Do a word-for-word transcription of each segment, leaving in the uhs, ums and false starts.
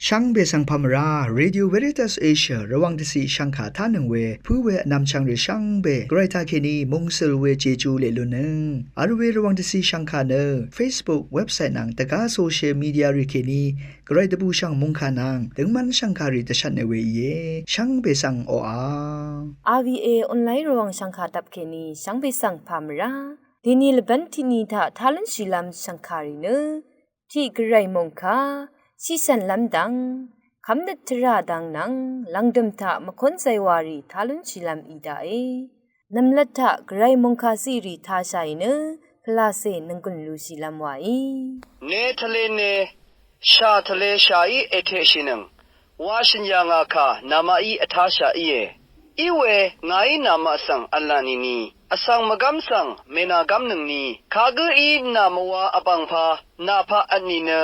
Shvngbe svng pà mvrá, Radio Veritas Asia Rvwàng dvciq shvngkà tánøng we pǿ we vnvmchvng rì shvngbe Gvray taqkèní mungsøl we Jeju leq lunnøng vl we Rvwàng dvciq shvngkà nø Facebook, website nvng dvgá social media rì kèní Gvray dvbùshv̀ng mungkà nvng døngmv́n shv̀ngkàrì dvshvtne we íe. Shvngbe svng oqà. R V A online Rvwàng shv̀ngkà dvp kèní shvngbe svng pà mvrá. Dèní lvbv́n tiqni taq tá lúnshìlv́m shv̀ngkàrì nø tiq Gvray mòngkà shìshv̀nlv́m dvng kv́mnøt tvrà dang nvng lv̀ngdø̀m taq mvkónzay warì tá lúnshìlv́m í daqe. Nv̀mlat taq Gvray mòngkà ziqrì tāshàì nø pvlacè nònggùn lushìlv́m wàí. Ne tvlene shà tvle shàí èteqshìnøng wa shø̀n yà ngà kà namaqí vtáshà íe. Iwe ngàí namaq svng v̄la nìni vsvng mvgv́m svng mènàgv́mnøngni kagǿí nà mvwa vbàngpā nà paqvt nìnø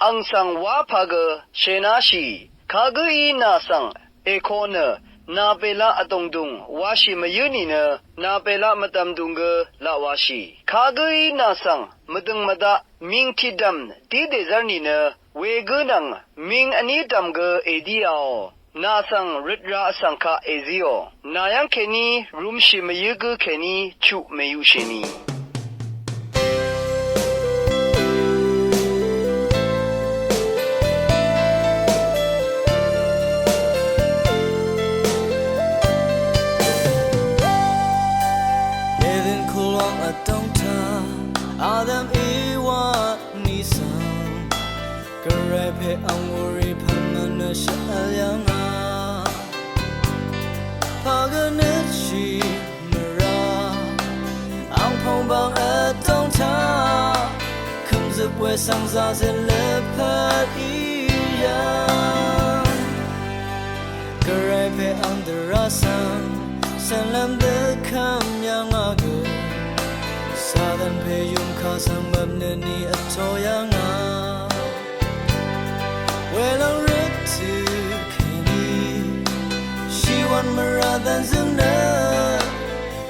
ang svng wápā gø shenáshì. Kagǿí nà svng èko nø nà bèlaq vdòngdùng washì mvyǿ nìnø nà bèlaq mvdv̀mdùng gø laq washì. Kagǿí nà svng mvdø̀ng mvdaq ming tiqdv̀m dí dèzv́r nìnø wegǿ nvng ming vní dv̀m gø èdíāò. Nà svng røt ra vsvng kaq èzíò. Nà yv́ng kèní rumshì mvyǿ gǿ kèní chuq mèyuqshèni. Yelin kulwang vdóng taq Adam Iwa ni svng Gvray pè ang wurì pv̀n mvnø shvl yv̀ngà. Pagønøtshì mvrá ang pòngbang vdóng taq kø̀mzøp we svng zazet lvpat í yv̀ng. Gvray pè ang dvrá svng cv̀nlv́m dvkvm yv̀ngà gø Satan pè yùmkà svng mvpnø ni vtō yv̀ngà. Welòng røt tø kèní shìwv̀n mvrà dv̀n zø̀ng nø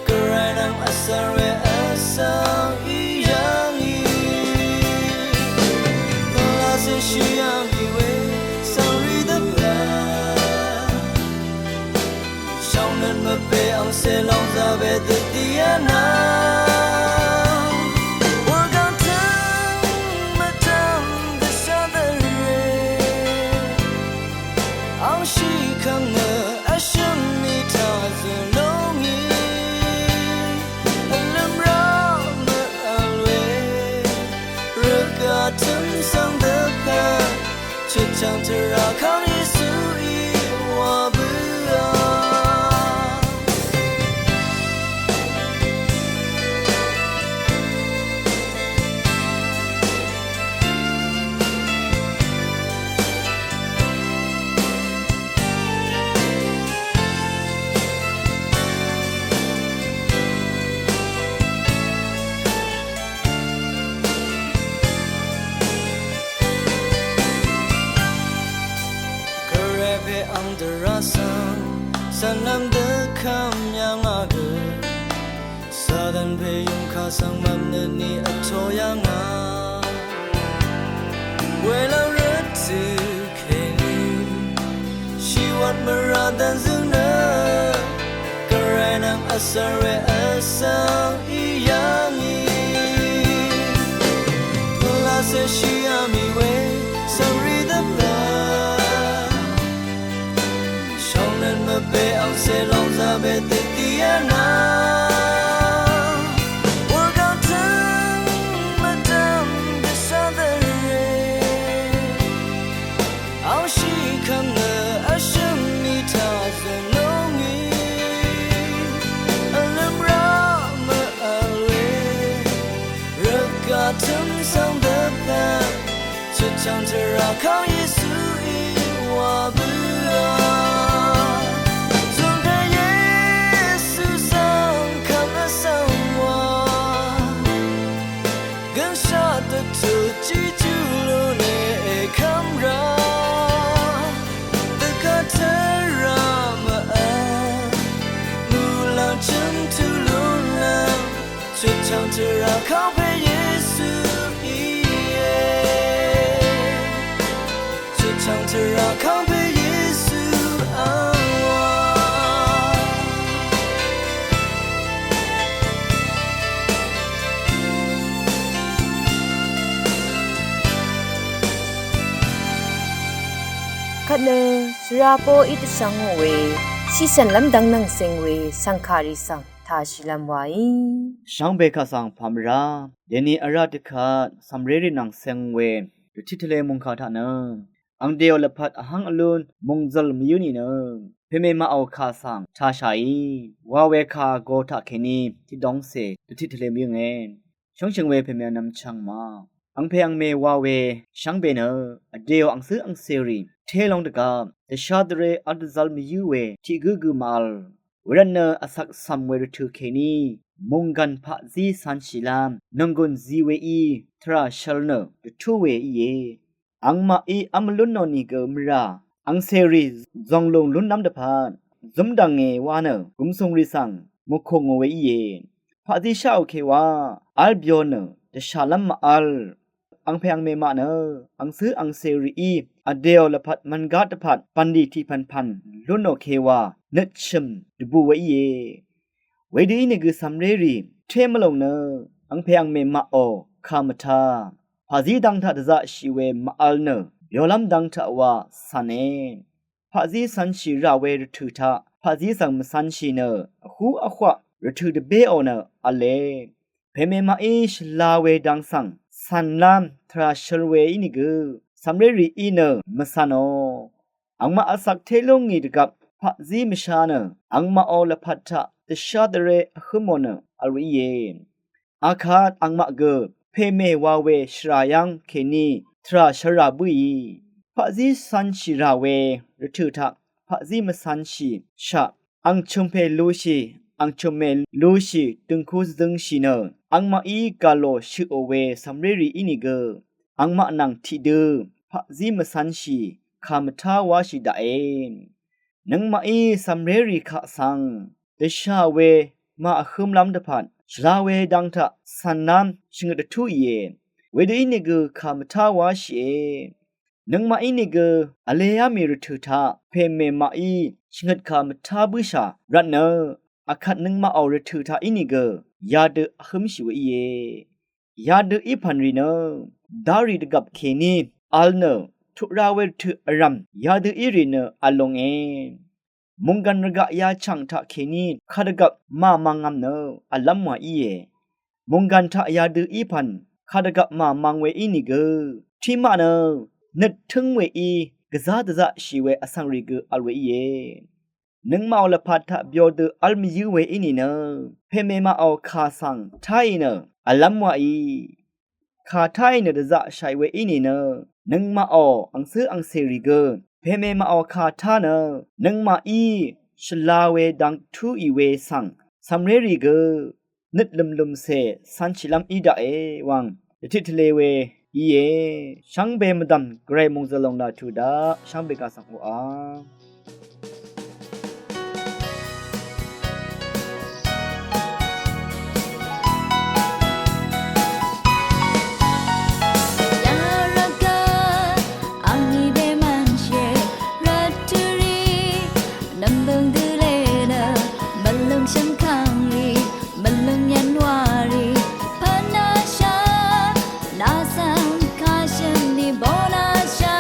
Gvray nvng vsvng we vsvng í yv̀ngì. Pvlacè shì yv̀ngì we svng rì dvpvt Shvngnøt mvpè angcè lòngzà we dvdí vnvng. Wurgv̀ng tø̀ng mvdv̀m dvshà dvrè. Angshì kv̀ng nø vshø̀m mì taq zø̀ lúngì. Vlø̀m rá mvvl we. Rvgaq tø̀m svng dvpvt. Chøtchv̀ng tvrà kang Yesuí wa bǿà. Gvray pè ang dvrá svng cv̀nlv́m dvkvm yv̀ngà gø Satan pè yùngkà svng mvpnøt ni vtō yv̀ngà. Welòng røt tø kèní shìwv̀n mvrà dv̀n zø̀ng nø Gvray nvng vsvng we vsvng í yv̀ngì. Pvlacè shì yv̀ngì we svng rì dvpvt. Shvngnøt mvpè angcè lòngzà we dvdí vnvng. Wurgv̀ng tø̀ng mvdv̀m dvshà dvrè. Angshì kv̀ng nø vshø̀m mì taq zø̀ lúngì. Vlø̀m rá mvvl we. Rvgaq tø̀m svng dvpvt. Chøtchv̀ng tvrà kang Yesuí wa bǿà. Zùnpè Yesu svng kvt vsvng wa. Gønshaq dvtut Jejú lúne èkv́m rá. Dvgvt tvrà mvvl. Muqlàng chø̀m tut lúnlv́m. Chøtchv̀ng tvrà kang pè Yesu íe. Chøtchv̀ng Svra kangpe Yesu angwa. Kvt nø svra poqí dvshvng we, shishv̀n lv́mdvng nvng seng we, shv̀ngkàrì svng tashìlv́m waí. Shvngbe kaq svng pàmvrá, dèni vrá dvkvt, cv̀mrérì nvng seng we, dvtit tvle mungkà taq nø angdèò lvpat vhvng vlún mòngzø̀l mvyǿ nìnø, pèmè maqò kà svng tashàí, wa we kà go taqkèní tiqdóngcè dvtit tvle mvyǿnge. Shóngshø̀ng we pèmè vnvm chvngmaq, angpè angmè wa we shvngbe nø, vdèò angcǿ angcèrì té long dvgvp dvshá dvré vl dvzv́l mvyǿ we tiq gǿ gø màvl. Wervtnø vsak cv̀m we rvtø̀ kèní mònggàn paqzí cv̄nshìlv́m nònggùn zi weí tvrà shvl nø dvtú we íe. Angmaqí v́m lúnnò nìgø mvrà angcèrì zònglùng lúnlv́m dvpvt zǿmdv̀nge wa nø gùmsùngrì svng mùkù ngò we íe. Paqzí sháò kewa v́l byo nø dvshàlv́m màvl. Angpè angmè maq nø angcǿ angcèrìí vdèò lvpat mvngá dvpvt bv̀nlì tiqpv̀npv̀n lúnnò kewa nøt shø̀m dvbù we íe. Wedø ínìgø cv̀mrérì té mvlùng nø angpè angmè maqò kà mvtá paqzí dang taq dvzaqshì we màvl nø byolv́m dang taq wa cv̀ne. Paqzí cv̄nshì rà we rvtø̀ taq paqzí svng mvcv̄nshì nø vhú vhwaq rvtø̀ dvbéò nø v̄le. Pèmè maqí shvla we dang svng cv̀nlv́m tvrà shvl we ínìgø cv̀mrérìí nø mvcv̄nò. Angmaq vsak té lú ngì dvgvp paqzí mvsha nø angmaqò lvpat taq dvshá dvré vhǿmò nø vl we íe. Akvt angmaq gø pèmè wa we shvrà yv́ng kèní tvrà shvrà bǿì. Paqzí cv̄nshì rà we rvtø̀ taq paqzí mvcv̄nshì shaq ang chø̀mpè lushì, ang chø̀mmè lushì døngku zøngshì nø angmaqí gà lò shøqò we cv̀mrérì ínìgø angmaq nvng tiqdø paqzí mvcv̄nshì kà mvtá wáshì daqe. Nøngmaqí cv̀mrérì kaq svng dvshà we màvhǿmlv́m dvpvt shvla we dang taq cv̀nlv́m shvngøt dvtúìe. Wedø ínìgø kà mvtá wáshìe. Nøngmaq ínìgø vlēá mì rvtø̀ taq pèmè maqí shvngøt kà mvtá bǿshà rvtnø akvt nøngmaqò rvtø̀ taq ínìgø yadø vhǿmshì we íe. Yadø í pv̀n rì nø darì dvgvp kèní vl nø tuqra we rvtø̀ vrv̀m yadø í rì nø vl longe. Mònggàn rvgaq yachv̀ng taqkèní kadvgvp màmvngvm nø v̀llv́m wà íe. Mònggàn taq yadø í pv̀n kadvgvp màmvng we ínìgø tiqmaq nø nøt tǿng weí gvzá dvzaqshì we vsvng rì gø vl we íe. Nøngmaqò lvpat taq byo dø v́l mvyǿ we í nìnø pèmè maqò kà svng táì nø v̀llv́m wàí. Kà táì nø dvzaqshàì we í nìnø nøngmaqò angcǿ angcèrì gø pèmè maqò kà tá nø nøngmaqí shvla we dang túì we svng cv̀mrérì gø nøt lø̀mlø̀mcè cv̄nshìlv́m í daqe wvng dvtit tvle we íe. Shvngbe mvdv̀m gvray mòngzø̀l lòng laq tuq daq shvngbe kà svng oqà. Yarvgø angní bèmvnshì rvtø̀rì nv̀mbø̀ng dø lé nø mvlø̀ng shvngkv̀ngrì mvlø̀ng yv̀nwàrì pvnashà nà svng kà shø̀n ní bónashà.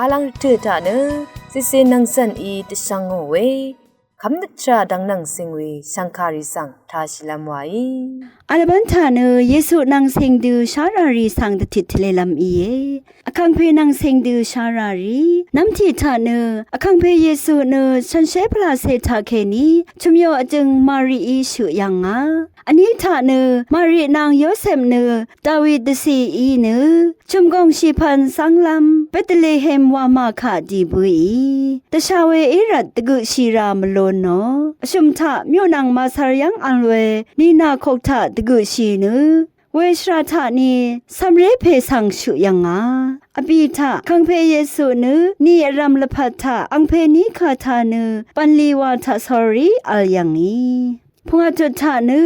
Alvng rvtø̀ taq nø cìcè nvng cv̀n í dvshvng ngò we kv́mnøt tvrà dvng nvng cing we shv̀ngkàrì svng tāshìlv́m wàí. Alvbán taq nø Yesu nvng cing dø sháràrì svng dvtit tvlelv́m íe. Vkàngpè nvng cing dø sháràrì nv́mtiq taq nø Vkàngpè Yesu nø shànshér pvlacè taqkèní chø̀myo vjøng Marií shøq yv̀ngà. Vní taq nø Mari nvng Yosep nø Dawi dvcìí nø chø̀mgòng shìpvn zv́nglv́m Betlehem wamà kaq dì bǿì. Dvsha we í rvt dvgøqshì rà mvlon nò vshø̀m taq myuqnvng màcvr yv́ng vl we nìnà kok taq dvgøqshì nø weshvrà taq ni cv̀mré pè svng shøq yv̀ngà. Vbì taq Vkàngpè Yesu nø nì vrv̀m lvpat taq angpè ní kà taq nø bv̀nlì wà taq sórí vl yv̀ngì. Pungwà tut taq nø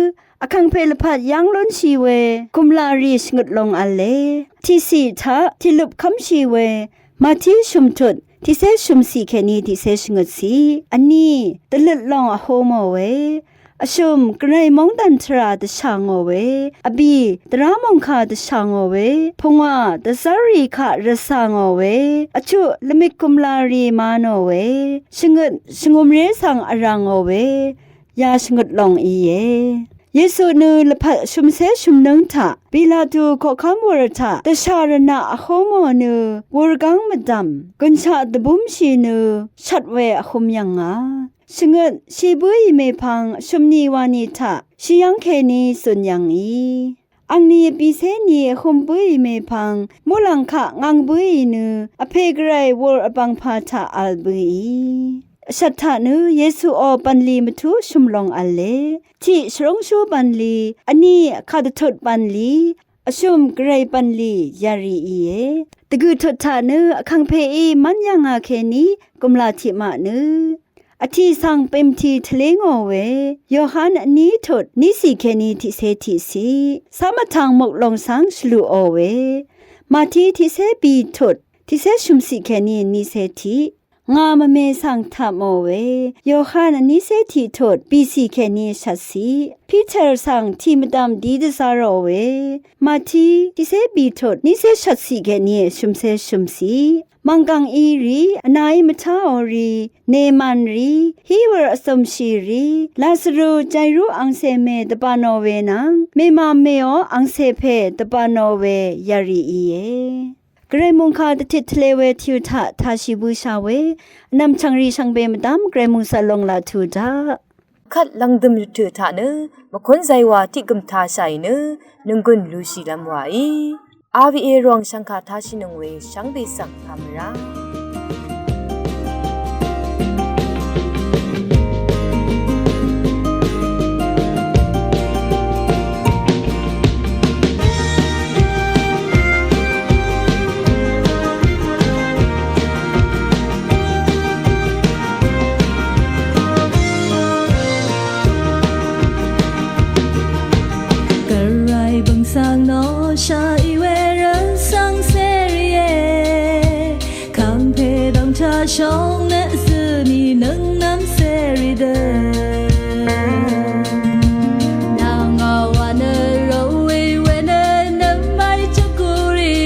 Vkàngpè lvpat yv́ng lúnshì we gùmlàrì shvngøt long v̄le. Tiqciq taq tiqløp kv́mshì we Mati shø̀m tut tiqcé shø̀mciq kèní tiqcé shvngøtciq. Vní dvløt long vhú mò we. Vshø̀m gvray móngdàn tvrà dvshà ngò we. Vbì dvrá mòngkà dvshà ngò we. Pungwà dvzv́rrì kaq rvcà ngò we. Vchuq lvmik gùmlàrì ma nò we. Shvngøt shvngumré svng vrà ngò we. Ya shvngøt long íe. Yesu nø lvpat shø̀mcé shø̀mnǿng taq Pilatu koqkv́m wur taq dvshà rvnaq vhú mò nø wurgáng mvdv̀m gønshaq dvbúmshì nø shvt we vhø̄m yv̀ngà. Shvngøt shì bǿì mèpvng shø̀mnì wani taq shì yv́ng kèní zø̀n yv̀ngì. Angni vbìcé ni vhø̄m bǿì mèpvng muqlàng kaq ngang bǿì nø vpè gvray wur vbv̀ngpà taq vl bǿì. Vshvt taq nø Yesuò bv̀nlì mvtú shø̀m long v̄le. Tiq shvrúngshú bv̀nlì, vní kàdvtut bv̀nlì, vshø̀m gvray bv̀nlì yarì íe. Dvgø̀ tut taq nø Vkàngpèí mv́n yv̀ngà kèní gùmlà tiqmaq nø vtì svng bèmtì tvlé ngò we. Yohan vní tut níciq kèní tiqcé tiqciq. Cám vtvng muklong svng shvlùò we. Màti tiqcé bì tut tiqcé shø̀mciq kèní nícé tiq. Ngà mvme svng taq mò we. Yohan vnícé tiq tut bìciq kèní shvtciq. Piter svng tì mvdv̀m dí dvzá rò we. Màti tiqcé bì tut nícé shvtciq kèní shø̀mcé shø̀mciq. Mv̀nggv̀ng í rì, vnaí mvtáò rì, Neman rì, Hiwur vzø̀mshì rì, Lazaru Jairu angcè mè dvbànò we nvng, mèmà mèò angcè pè dvbànò we yarì íe. Gvray mòngkà dvtit tvlē we tìu taq tāshì bøsha we, vnvm chv̀ngrì shvngbe mvdv́m Gvray mòngsvt long laq tù daq. Kvt lv̀ngdø̀m rvtø̀ taq nø, mvkún zaywà tiq gø̀m tāshàì nø, nònggùn lushìlv́m wàí. R V A Rvwàng shv̀ngkà tāshìnøng we shvngbe svng pàmvrá. Gvray bø̀ng svng nò shàì we rvsvng cèrìe. Kàngpè dv̀ngchá shóng nø zø̀ nì nøngnv́m cèrì dø. Nà ngà wà nø rvwè we nø nø mvmay chvkùrì.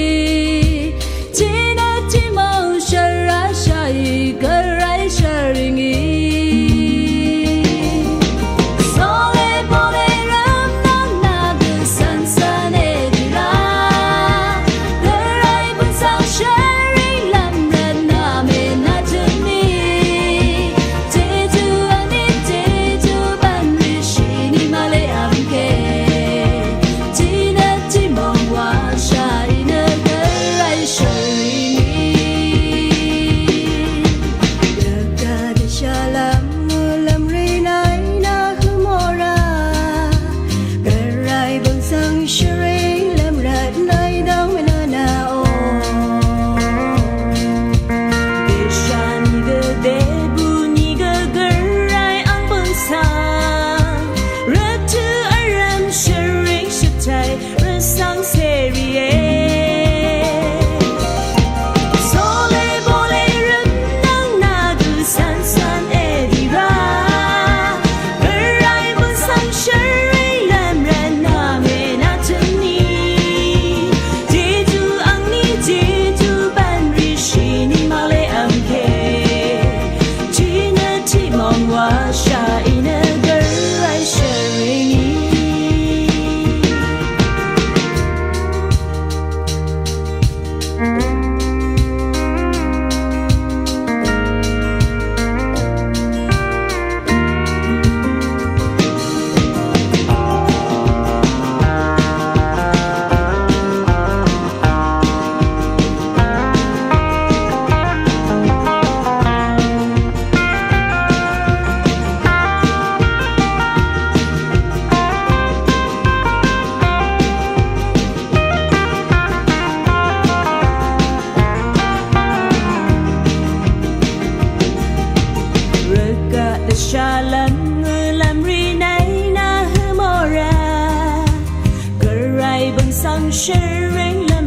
Tiqnø tiqmv̀ng shvra shàì gvray shvrì ngì. Sole pole rvmnvng nà gø cv̀n cv̀n èdø rá. Gvray bø̀n svng shvrì lv́m rvt nà mè nà tø̀n mì.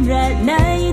Rvtnø